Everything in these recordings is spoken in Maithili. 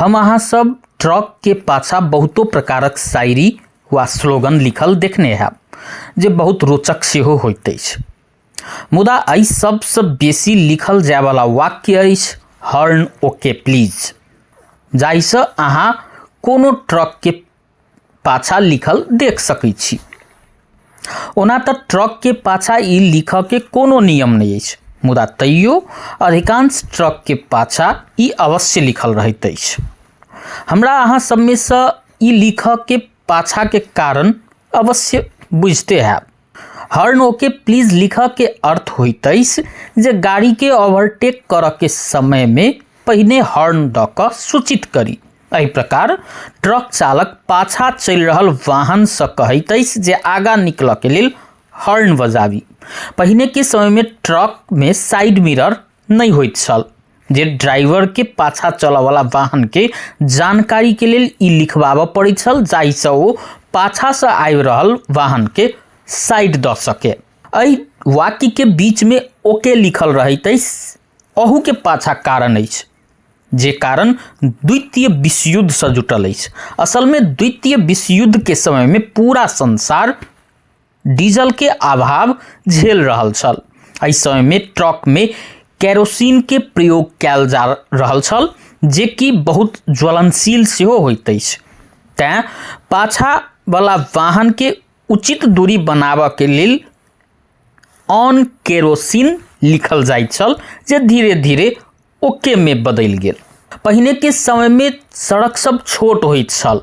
हम अहाँ सब ट्रक के पाछा बहुतो प्रकारक शायरी वा स्लोगन लिखल देखने हैब जे बहुत रोचक सेहो होइत अछि। मुदा एहि सबसँ बेसी लिखल जायवला वाक्य अछि हॉर्न ओके प्लीज, जाहिसँ अहाँ कोनो ट्रक के पाछा लिखल देख सकैत छी। ओना तऽ ट्रक के पाछा ई लिखऽ के कोनो नियम नहि अछि, मुदा तैयो अधिकांश ट्रक के पाछा ई अवश्य लिखल रहैत अछि। हमरा अहाँ सबमे सँ ई लिखऽ के पाछा के कारण अवश्य बुझिते हैब। हॉर्न ओके प्लीज लिखऽ के अर्थ होइत अछि जे गाड़ी के ओवरटेक करऽ के समय में पहिने हॉर्न दऽ कऽ सूचित करी। एहि प्रकार ट्रक चालक पाछा चलि रहल वाहन सँ कहैत अछि जे आगाँ निकलऽ के लेल हॉर्न बजाबी। पहिने के समय में ट्रक में साइड मिरर नहि होइत छल जे ड्राइवर के पाछा चलऽ वाला वाहन के जानकारी के लेल ई लिखबाबऽ पड़ैत छल, जाहिसँ ओ पाछासँ आबि रहल वाहन के साइड दऽ सके। एहि वाक्य के बीच में ओके लिखल रहैत अछि, अहू के पाछा कारण अछि, जे कारण द्वितीय विश्वयुद्धसँ जुटल अछि। असल में द्वितीय विश्वयुद्ध के समय में पूरा संसार डीजल के अभाव झेल रहल छल। एहि समय में ट्रक में केरोसिन के प्रयोग कयल जा रहल छल, जे कि बहुत ज्वलनशील सेहो होइत अछि। तैं पाछा वाला वाहन के उचित दूरी बनाबऽ के लेल ऑन केरोसिन लिखल जाइत छल, जे धीरे धीरे ओके में बदलि गेल। पहिने के समय में सड़क सब छोट होइत छल,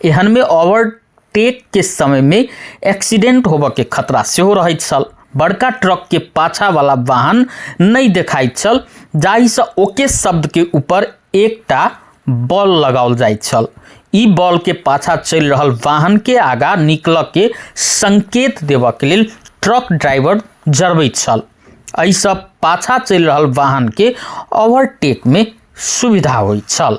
एहन में ओवरटेक के समय में एक्सीडेंट होबऽ के खतरा सेहो रहैत छल। बड़का ट्रक के पाछा वाला वाहन नहि देखाइत छल, जाहिसँ ओके शब्द के ऊपर एकटा बॉल लगाओल जाइत छल। ई बॉल के पाछा चलि रहल वाहन के आगा निकलऽ के संकेत देबऽ के लेल ट्रक ड्राइवर जरबैत छल। एहिसँ पाछा चलि रहल वाहन के ओवरटेक में सुविधा होइत छल।